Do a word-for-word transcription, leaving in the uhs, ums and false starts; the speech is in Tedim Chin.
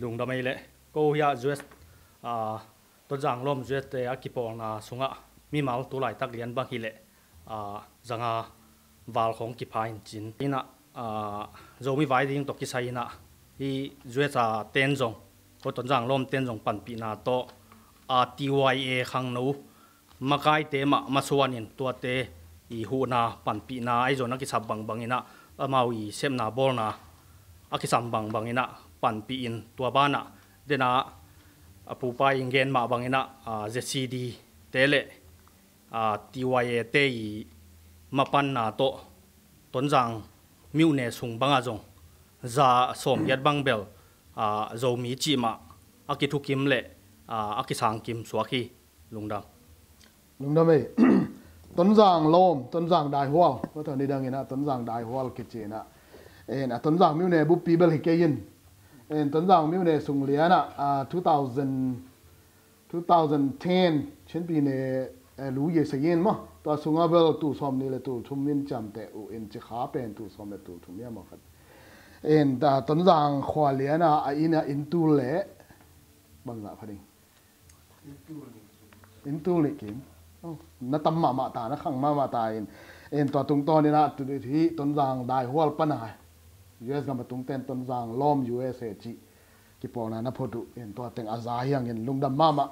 Lungdam ei leh, ko hiah U S, ah, Tonzang lawm U S te a kipawlna sungah mimal tu laitak lian bang hileh, ah, zanga val khawng kipha in cin. Inah, ah, Zomi vai ding tawh kisai inah, hi U S a ten zong, ko Tonzang lawm ten zong panpihna tawh, ah, T Y A khangno, makaite mah masuanin tuate i huhna panpihna ahi zong a kisam bangbang inah, amau i sepna bawlna a kisam bangbang inah panpih in tua banah, denah a pupa in gen mah bang inah, ah, Z C D te leh, ah, T Y A te i mapanna tawh Tonzang myone sung bangah zong za sawmgiat bang bel, ah, Zomi cih mah a kithukim leh, ah, a kisangkim suak hi. Lungdam. Lungdam ei. Tonzang lawm, Tonzang daihual, ko tawh nidang inah Tonzang daihual kici inah, en, a Tonzang myone buppi bel hi kei in, en, Tonzang myone sung lianah, ah, two thousand, two thousand ten Chin pyine, eh, lu ye sayin maw, tua sungah bel tul sawmnih le tul thum in ciamteh uh in, cikha pen tul sawm le tul thum ia maw khat. En, ta Tonzang khua lianah a inn ah inn tul leh bangzah pha ding, inn tul nih kim. Oh, na tam mahmah ta, na khang mahmah ta in. En, tua tungtawn inah tu hi Tonzang daihual pana U S gam a tungten Tonzang lawm U S A cih kipawlna na phot uh in, tua teng a za hiangin lungdam mahmah.